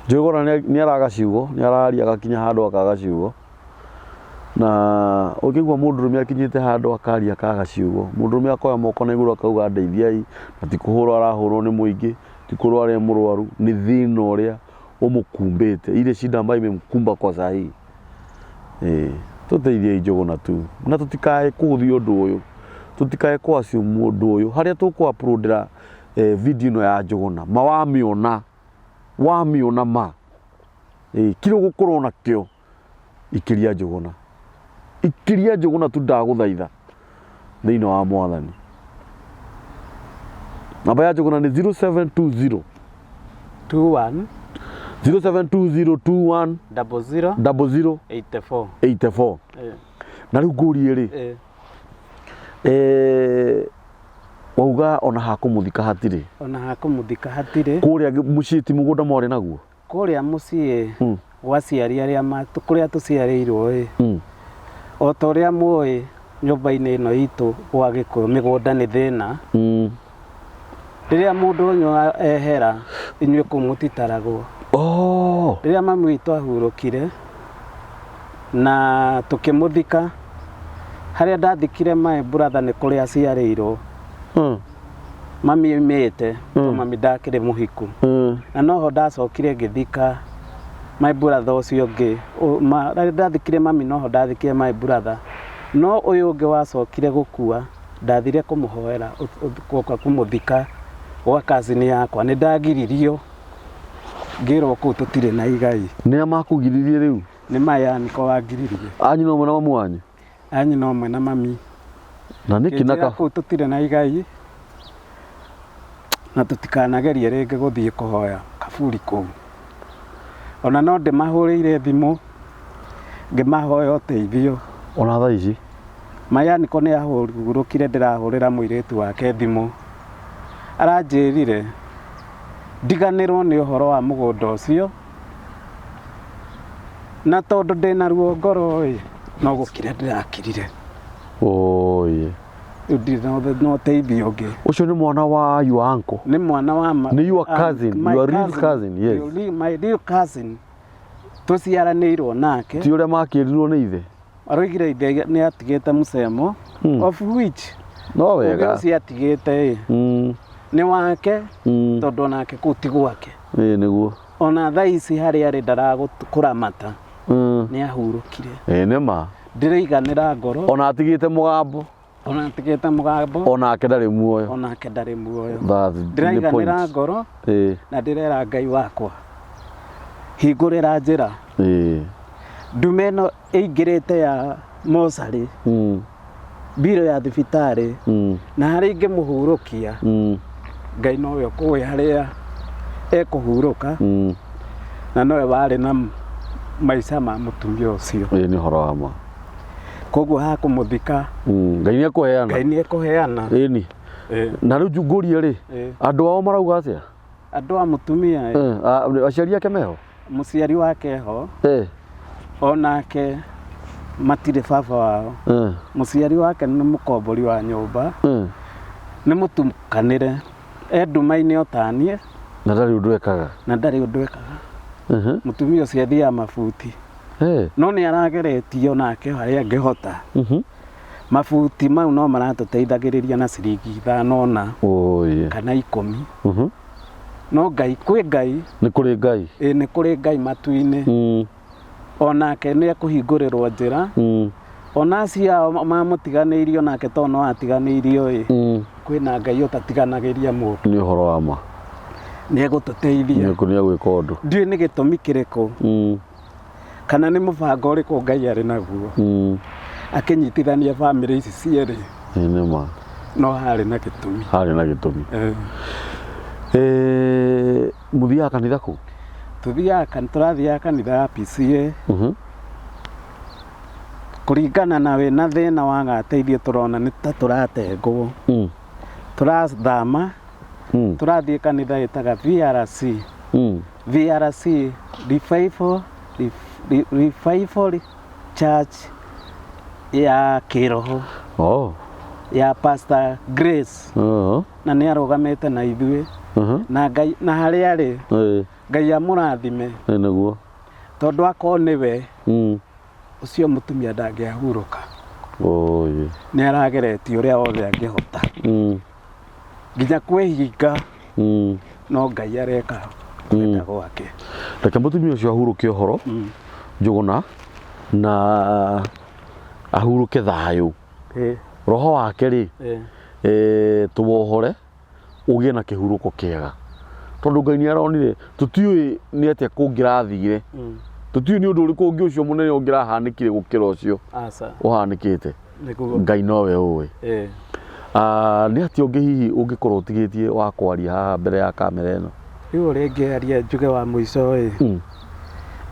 Njũgũna nĩ araga ciugo, nĩ araria agakinya handũ akaga ciugo. Na ũngĩigua mũndũrũme akinyĩte handũ akaria akaga ciugo, mũndũrũme akoya moko na igũrũ akauga ndeithiai, na ti kũhũrwo arahũrwo nĩ mũingĩ, ti kũrwara e mũrwaru, nĩ thĩna ũrĩa ũmũkumbĩte, ile shida ambayo imemkumba kwa saa hii. Ĩĩ, tũteithiei Njũgũna tu, na tũtikae kũhũthia ũndũ ũyũ, tũtikae kũ assume ũndũ ũyũ, harĩa tũkũ upload ĩra video ĩno ya Njũgũna, ma wamĩona, wamĩona ma, ĩĩ, kĩrĩa ũgũkorwo nakĩo, ikĩria Njũgũna, ikĩria Njũgũna tu ndagũthaitha thĩinĩ wa Mwathani. Namba ya Njũgũna nĩ 0720 21 072021 00 00 84. 84. Na rĩu ngũrie rĩ, wauga ona hakũmũthika hatirĩ? Ona hakũmũthika hatirĩ. Kũrĩa mũciĩ ti mũgũnda mwarĩ naguo? Kũrĩa mũciĩ gwa aciari arĩa kũrĩa tũciarĩirwo ĩ, o ta ũrĩa mũĩ nyũmba-inĩ ĩno itũ gwa Gĩkũyũ mĩgũnda nĩ thĩna. Rĩrĩa mũndũ ũyũ ehera inyuĩ kũu mũtitaragwo. Rĩrĩa mami witũ ahurũkire na tũkĩmũthika, harĩa ndathikire my brother nĩ kũrĩa aciarĩirwo. Mami oimĩte, to mami ndakĩrĩ mũhiku. Na noho ndacokire ngĩthika my brother ũcio ũngĩ. Rĩrĩa ndathikire mami noho ndathikire my brother. No ũyũ ũngĩ wacokire gũkua, ndathire kũmũhoera, kũmũthika gwa cousin yakwa. Nĩ ndagiririo, ngĩrwo kũu tũtirĩ na igai. Nĩa makũgiririe rĩu? Nĩ my uncle wangiririe. A nyina ũmwe na mamu wanyu? A nyina ũmwe na mami. Na nĩkĩ na Ngĩnjĩra ka? kũu tũtirĩ na igai na tũtikanagerie rĩngĩ gũthiĩ kũhoya kaburi kũu. Ona no ndĩmahũrĩire thimũ ngĩmahoya ũteithio. Ona thaa ici? My uncle nĩ ahurũkire ndĩrahũrĩra mũirĩtu wake thimũ. Aranjĩrire ndiganĩrwo nĩ ũhoro wa mũgũnda ũcio na tondũ ndĩna ruo ngoro ĩ, no gũkira ndĩrakirire. Oi. Rĩu ndirĩ na ũteithio ũngĩ. Ũcio nĩ mwana wa your uncle? Nĩ mwana wa ma, Nĩ your cousin, my your real cousin, yes. My real cousin. Tũciaranĩirwo nake. Ti ũrĩa makĩrirwo nĩ ithe? Aroigire ithe nĩ atigĩte mũcemo, of which No wega. ũgĩ ũcio atigĩte ĩ, nĩ wake, tondũ onake kũu ti gwake. Ĩĩ nĩguo. Ona thaa ici harĩa arĩ ndaragũkũramata. Nĩ ahurũkire. Ĩĩ nĩ ma. Ndĩraiganĩra ngoro. Ona atigĩte mũgambo. Ona atigĩte mũgambo. Onake ndarĩ muoyo. Onake ndarĩ muoyo. That's the Ndĩraiganĩra point. ngoro. Ĩĩ. Na ndĩrera Ngai wakwa hingũrĩra njĩra. Ĩĩ. Ndume ĩno ĩingĩrĩte ya mocarĩ. Mbirũ ya thibitarĩ. Na harĩa ingĩmũhurũkia. Ngai nowe ũkũĩ harĩa ekũhurũka. Na nowe warĩ na maica ma mũtumia ũcio. Ĩĩ nĩ ũhoro wa ma. Koguo hakũmũthika. Ngai nĩ ekũheana. Ngai nĩ ekũheana. Ĩni. Na rĩu ngũrie rĩ, andũ ao marauga atĩa? Andũ a mũtumia ĩ, Aciari ake meho? Mũciari wake ho. Onake matirĩ baba wao. Mũciari wake nĩ mũkombori wa nyũmba. Nĩ mũtukanĩre, e nduma-inĩ o ta niĩ. Na ndarĩ ũndũ ekaga? Na ndarĩ ũndũ ekaga. Mũtumia ũcio athiaga mabuti. No nĩ arageretie onake harĩa angĩhota. Mabuti mau no maratũteithagĩrĩria na ciringi 5 na Oi. kana 10. No Ngai, kwĩ Ngai. Nĩ kũrĩ Ngai. Ĩ, nĩ kũrĩ Ngai matu-inĩ. Onake nĩ ekũhingũrĩrwo njĩra. Ona acio ao mamũtiganĩirie onake tondũ no atiganĩirio ĩ. Kwĩna Ngai ũtatiganagĩria mũndũ. Nĩ ũhoro wa ma. Nĩ egũtũteithia. Nĩ egwĩka ũndũ. Ndiũĩ nĩ gĩtũmi kĩrĩkũ. Kana nĩ mũbango ũrĩkũ Ngai arĩ naguo. Akĩnyitithania bamĩrĩ ici cierĩ. Nĩ ma. No harĩ na gĩtũmi. Harĩ na gĩtũmi. Mũthiaga kanitha kũ? Tũthiaga, tũrathiaga kanitha ya PCA. Kũringana na wĩna thĩna waga teithio tũrona nĩ ta tũratengwo. Tũrathama. Tũrathiĩ kanitha ĩtaga VRC. VRC, Revival, Revival Church ya kĩroho. Ya Pastor Grace. Na nĩ arũgamĩte na ithuĩ. Na Ngai, na harĩa arĩ, Ngai amũrathime. Nĩguo. Tondũ akorwo nĩwe, ũcio mũtumia ndangĩahurũka. Nĩ arageretie ũrĩa wothe angĩhota. Nginya kwĩhinga, no Ngai areka kwenda gwake. Reke mũtumia ũcio ahurũke ũhoro, Njũgũna, na ahurũke thayũ. Roho wake rĩ, tũwohore, ũgĩe na kĩhurũko kĩega. Tondũ Ngai nĩ aronire, tũtiũĩ nĩ atĩa kũngĩrathire. Tũtiũĩ nĩ ũndũ ũrĩkũ ũngĩ ũcio mũnene ũngĩrahanĩkire gũkĩra ũcio ũhanĩkĩte. Ngai nowe ũĩ. Nĩ atĩa ũngĩ hihi ũngĩkorwo ũtigĩtie wa kwaria haha mbere ya kamera ĩno? Rĩu ũrĩa ingĩaria njuge wa mũico ĩ,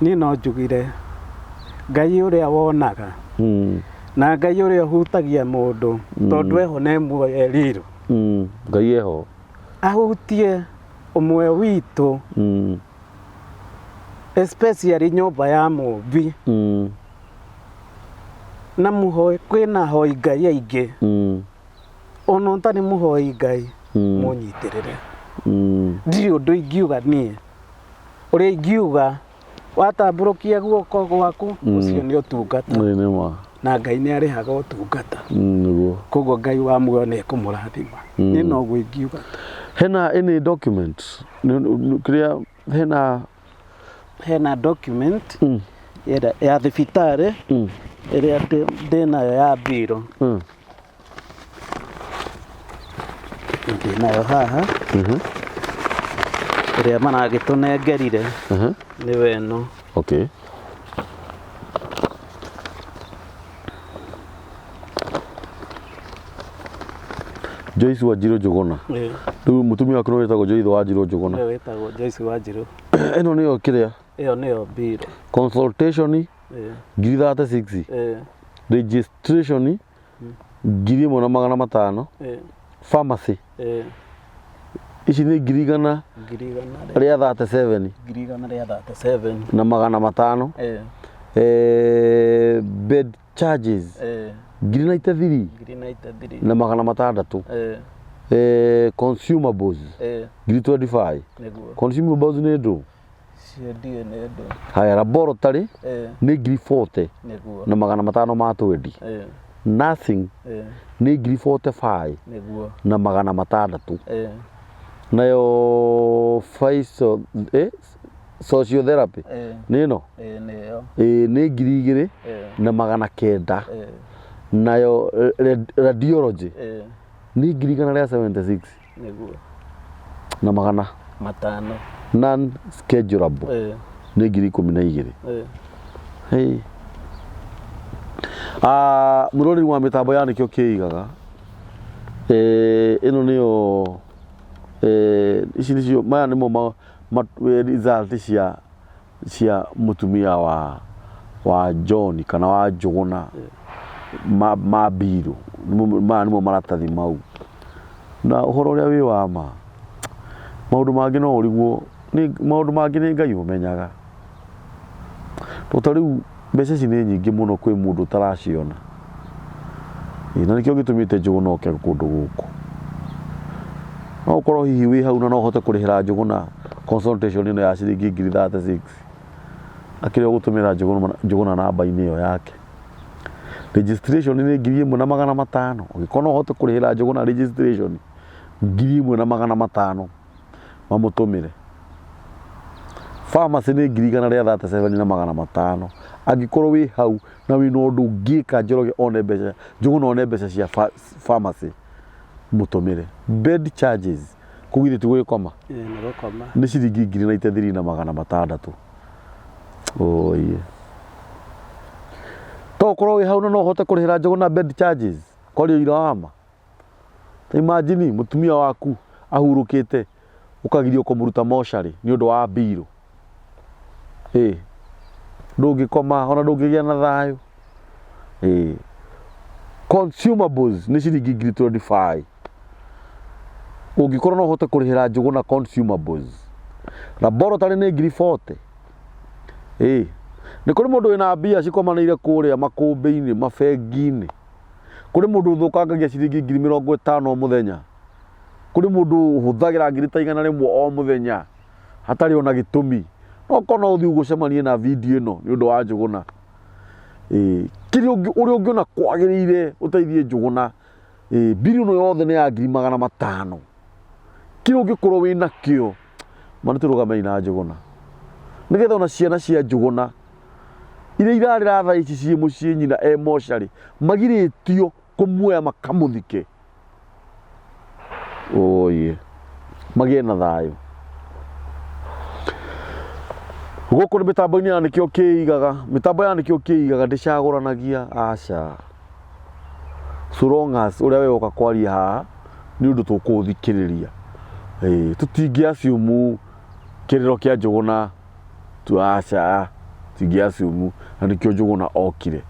niĩ no njugire Ngai ũrĩa wonaga na Ngai ũrĩa ũhutagia mũndũ, tondũ eho na ĩmwe erĩrwo. Ngai eho. Ahutie ũmwe witũ, especially nyũmba ya Mũmbi. Na mũhoi, kwĩna ahoi Ngai aingĩ. Ona ũtarĩ mũhoi Ngai, mũnyitĩrĩre. Ndirĩ ũndũ ingiuga niĩ. Ũrĩa ingiuga, watambũrũkia guoko gwaku, ũcio nĩ ũtungata. Na Ngai nĩ arĩhaga ũtungata. Nĩguo. Koguo Ngai wa muoyo nĩ ekũmũrathima. Niĩ noguo ingiuga. Hena any document? Kĩrĩa hena Hena document ya thibitarĩ ĩrĩa ndĩnayo ya mbirũ. Ndĩnayo haha. Ĩrĩa maragĩtũnengerire nĩwe ĩno. Joyce Wanjiru Njũgũna. Rĩu mũtumia waku nĩwe wĩtagwo Joyce Wanjiru Njũgũna. Nĩwe wĩtagwo Joyce Wanjiru. Ĩno nĩyo kĩrĩa? Ĩyo nĩyo mbirũ. Consultation ngiri 36. Registration 1500. Pharmacy. Ici nĩ ngiri igana rĩa 37. 137. Na 500. Bed charges ngiri 93. 93. Na 600. Consumables ngiri 25. Consumables nĩ ndũ? Ciendio nĩ ndũ. Haya, laboratory nĩ ngiri 40. Na 520. Nursing nĩ ngiri 45. Na 600. Nayo sociotherapy nĩ ĩno? Nĩ ngiri 2 na 900. Nayo radiology nĩ ngiri 176. Na 500. Non schedulable nĩ ngiri 12. Hey. Mũrori wa mĩtambo ya nĩkĩo kĩigaga. Ĩno nĩyo, ici nĩcio, maya nĩmo result cia mũtumia wa John kana wa Njũgũna ma mbirũ. Maya nĩmo maratathi mau. Na ũhoro ũrĩa wĩ wa ma, maũndũ mangĩ no ũrigwo, maũndũ mangĩ nĩ Ngai ũmenyaga. To ta rĩu mbeca ici nĩ nyingĩ mũno kwĩ mũndũ ũtaraciona. Ĩĩ, na nĩkĩo gĩtũmĩte Njũgũna oke kũndũ gũkũ. No ũkorwo hihi wĩ hau na no ũhote kũrĩhĩra Njũgũna consultation ĩno ya ciringi ngiri 36. Akĩrĩ ũgũtũmĩra Njũgũna namba-inĩ ĩyo yake. Registration nĩ 1500. Ũngĩkorwo no ũhote kũrĩhĩra Njũgũna registration 1500 mamũtũmĩre. Pharmacy nĩ 137,500. Angĩkorwo wĩ hau na wĩna ũndũ ũngĩka Njoroge one mbeca, Njũgũna one mbeca cia pharmacy, mũtũmĩre. Bed charges, kũu githĩ ti gũgĩkoma? Ĩĩ nĩ gũkoma. Nĩ ciringi 93,600. Oiye. To ũkorwo wĩ hau na no ũhote kũrĩhĩra Njũgũna bed charges, kwaria ũira wa ma. Ta imagine mũtumia waku ahurũkĩte ũkagirio kũmũruta mocarĩ nĩ ũndũ wa mbirũ. Ĩ ndũngĩkoma ona ndũngĩgĩa na thayũ. Ĩ consumables nĩ ciringi ngiri 25. Ũngĩkorwo no ũhote kũrĩhĩra Njũgũna consumables. Laboratory nĩ ngiri 40. Ĩ nĩ kũrĩ mũndũ wĩna mbia cikomanĩire kũrĩa makũmbĩ-inĩ mabengi-inĩ. Kũrĩ mũndũ ũthũkangagia ciringi 50,000 o mũthenya. Kũrĩ mũndũ ũhũthagĩra ngiri ta 100 o mũthenya hatarĩ ona gĩtũmi. No korwo no ũthiĩ ũcemanie na video ĩno nĩ ũndũ wa Njũgũna. Ĩ kĩrĩa ũrĩa ũngĩona kwagĩrĩire ũteithie Njũgũna, ĩ mbirũ ĩno yothe nĩ ya 500,000. Kĩrĩa ũngĩkorwo wĩnakĩo, ma nĩ tũrũgamei na Njũgũna. Nĩgetha ona ciana cia Njũgũna iria irarĩra thaa ici ciĩ mũciĩ nyina e mocarĩ, magirĩtio kũmuoya makamũthike. Oye, magĩe na thayũ. Gũkũ nĩ mĩtambo-inĩ ya nĩkĩo kĩigaga, mĩtambo ya nĩkĩo kĩigaga ndĩcagũranagia, aca. So long as ũrĩa we woka kwaria haha nĩ ũndũ tũkũũthikĩrĩria. Ĩĩ, tũtingĩ assume kĩrĩro kĩa Njũgũna tu, aca, tũtingĩ assume na nĩkĩo Njũgũna okire.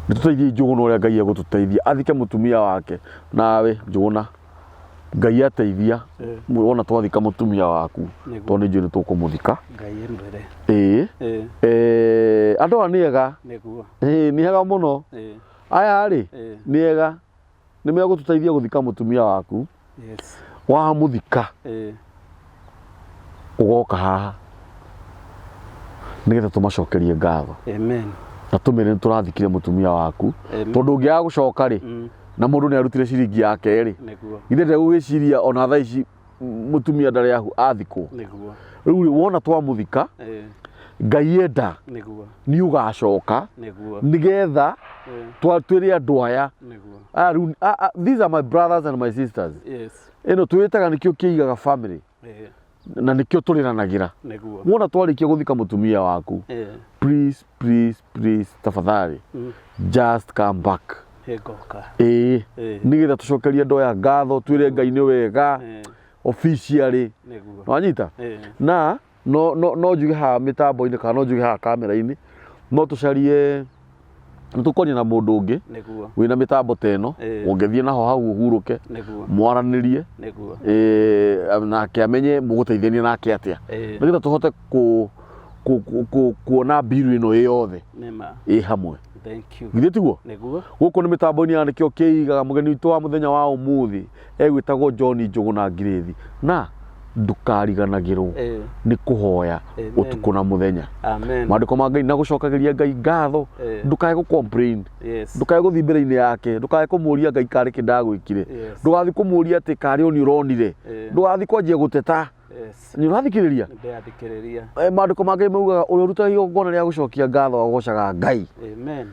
Nĩ tũteithie Njũgũna ũrĩa Ngai egũtũteithia athike mũtumia wake. Nawe Njũgũna, Ngai ateithia wona twathika mũtumia waku, tondũ nĩ njũĩ nĩ tũkũmũthika. Ngai ĩmwĩre. Ĩĩ. Andũ aya nĩ ega. Nĩguo. Ĩĩ, nĩ ega mũno. Aya rĩ, nĩ ega. Nĩ megũtũteithia gũthika mũtumia waku. Yes. Wamũthika ũgoka haha nĩgetha tũmacokerie ngatho. Amen. Na tũmere nĩ tũrathikire mũtumia waku. Amen. Tondũ ũngĩaga gũcoka rĩ, na mũndũ nĩ arutire ciringi yake rĩ, Nĩguo. githĩ ndegũgĩciria ona thaa ici mũtumia ndarĩ athikwo. Nĩguo. Rĩu rĩ, wona twamũthika, Ngai enda Nĩguo. nĩ ũgacoka Nĩguo. nĩgetha twĩre andũ aya. Nĩguo. Aya rĩu, these are my brothers and my sisters. Yes. Ĩno twĩtaga nĩkĩo kĩigaga family. Na nĩkĩo tũrĩranagĩra. Nĩguo. Wona twarĩkia gũthika mũtumia waku, please, please, please, tafadhali, just come back. Nĩngoka. Ĩĩ. Nĩgetha tũcokerie andũ aya ngatho, twĩre Ngai nĩ wega, officially. Nĩguo. Nĩwanyita? Na no no no njuge haha mĩtambo-inĩ kana no njuge haha kamera-inĩ, no tũcarie, nĩ tũkwaria na mũndũ ũngĩ Nĩguo. wĩna mĩtambo ta ĩno, ũngĩthiĩ naho hau ũhurũke, Nĩguo. mwaranĩrie, Nĩguo. Nake amenye mũgũteithania nake atĩa. Nĩgetha tũhote kuona mbiru ĩno ĩ yothe Nĩma. ĩ hamwe. Thank you. Githĩ tiguo? Nĩguo. Gũkũ nĩ mĩtambo-inĩ ya nĩkĩo kĩigaga. Mũgeni witũ wa mũthenya wa ũmũthĩ egwĩtagwo John Njũgũna Ngirĩthi. Na ndũkariganagĩrwo nĩ kũhoya ũtukũ na mũthenya. Amen. Maandĩko ma Ngai na gũcokagĩria Ngai ngatho. Ndũkae gũ complain. Yes. Ndũkae gũthiĩ mbere-inĩ yake. Ndũkae kũmũria Ngai karĩ kĩ ndagwĩkire. Yes. Ndũgathiĩ kũmũria atĩ karĩ o nĩ ũronire. Ndũgathiĩ kwanjia gũteta. Yes. Nĩ ũrathikĩrĩria? Nĩndĩrathikĩrĩria. Maandĩko ma Ngai maugaga ũrĩa ũrutaga igongona rĩa gũcokia ngatho agocaga Ngai. Amen.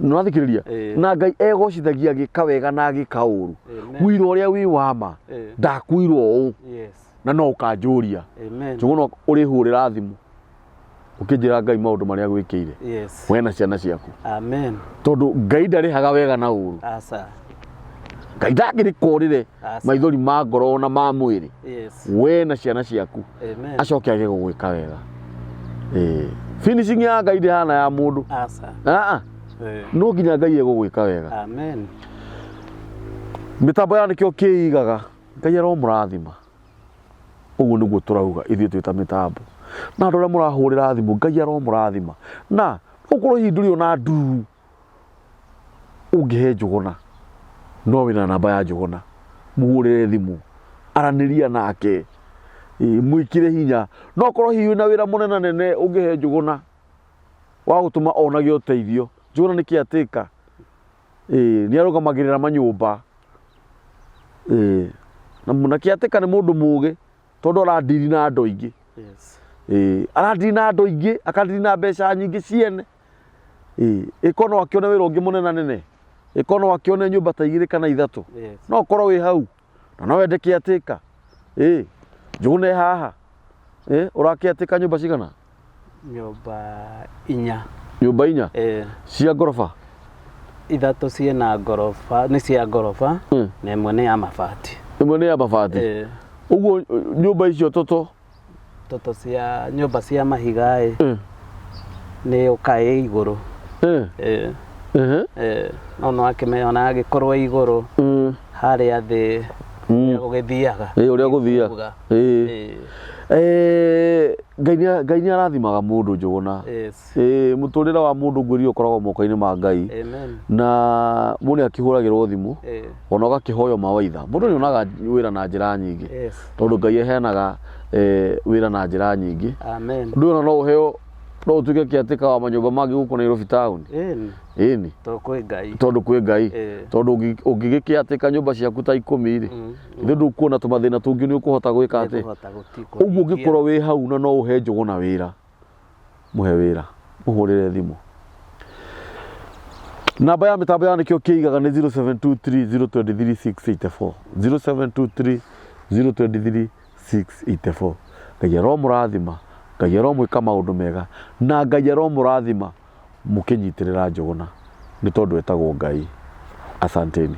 Nĩ ũrathikĩrĩria? Na Ngai egocithagia agĩka wega na agĩka ũru. Amen. Ũira ũrĩa wĩ wa ma, ndakwĩrwo ũũ na no ũkanjũria. Amen. Njũgũna ũrĩhũrĩra thimũ ũkĩnjĩra Ngai maũndũ marĩa agwĩkĩire. Yes. We na ciana ciaku. Amen. Tondũ Ngai ndarĩhaga wega na ũru. Aca. Ngai ndangĩrĩkũrĩre Aca. maithori ma ngoro na ma mwĩrĩ. Yes. We na ciana ciaku. Amen. Acoke age gũgwĩka wega. Finishing ya Ngai ndĩhana ya mũndũ. Aca. Aa. No nginya Ngai egũgwĩka wega. Amen. Mĩtambo ya nĩkĩo kĩigaga, Ngai aromũrathima. Ũguo nĩguo tũrauga ithuĩ twĩ ta mĩtambo. Na andũ arĩa mũrahũrĩra thimũ, Ngai aromũrathima. Na ũkorwo hihi ndũrĩ ona ndururu ũngĩhe Njũgũna, no wĩna namba ya Njũgũna, mũhũrĩre thimũ, aranĩria nake, mwĩkĩre hinya. No ũkorwo hihi wĩna wĩra mũnenanene ũngĩhe Njũgũna wa gũtũma onage ũteithio. Njũgũna nĩ caretaker. Ĩĩ nĩ arũgamagĩrĩra manyũmba. Ĩĩ na caretaker nĩ mũndũ mũgĩ tondũ aradiri na andũ aingĩ. Ĩĩ aradiri na andũ aingĩ, akadiri na mbeca nyingĩ ciene. Ĩĩ ĩkorwo no akĩone wĩra ũngĩ mũnenanene, ĩkorwo no akĩone nyũmba ta igĩrĩ kana ithatũ. No ũkorwo wĩ hau na no wende caretaker. Ĩĩ Njũgũna ĩ haha, ĩ ũra caretaker nyũmba cigana? Nyũmba inya. Nyũmba inya? Ĩĩ. Cia ngoroba? Ithatũ ciĩna ngoroba, nĩ cia ngoroba na ĩmwe nĩ ya mabati. Ĩmwe nĩ ya mabati? Ĩĩ. Ũguo nyũmba icio toto? Toto cia nyũmba cia mahiga ĩ, nĩ ũkaĩ igũrũ. Ĩĩ. Ĩĩ. No no akĩmenya ona agĩkorwo igũrũ harĩa thĩ ũrĩa gũgĩthiaga. Ĩĩ ũrĩa gũthiaga. Ĩĩ. Eh, Ngai nĩ Ngai nĩ arathimaga mũndũ Njũgũna. Yes. Ĩĩ mũtũrĩre wa mũndũ ngwĩrire ũkoragwo moko-inĩ ma Ngai. Amen. Na mũndũ nĩ akĩhũragĩrwo thimũ Ĩĩ. ona ũgakĩhoywo mawaitha. Mũndũ nĩ onaga wĩra na njĩra nyingĩ. Yes. Tondũ Ngai aheanaga eh, wĩra na njĩra nyingĩ. Amen. Ũndũ ũyũ ona no ũheo no ũtuĩke kĩatĩka wa manyũmba mangĩ gũkũ Nairobi town. Ĩni. Ĩni. Tondũ kwĩ Ngai. Tondũ kwĩ Ngai. Ĩĩ. Tondũ ũngĩgĩkĩatĩka nyũmba ciaku ta ikũmi rĩ, ithe ndũkuona tũmathĩna tũngĩ nĩ ũkũhota gwĩka atĩ. Nĩngũhota Ũguo ũngĩkorwo wĩ hau na no ũhe Njũgũna wĩra, mũhe wĩra, mũhũrĩre thimũ. Namba ya mĩtambo ya nĩkĩo kĩigaga nĩ 0723 023 684 0723 023 684. Ngai aromũrathima, Ngai aromwĩka maũndũ mega, na Ngai aromũrathima mũkĩnyitĩrĩra Njũgũna nĩ tondũ etagwo Ngai. Asanteni.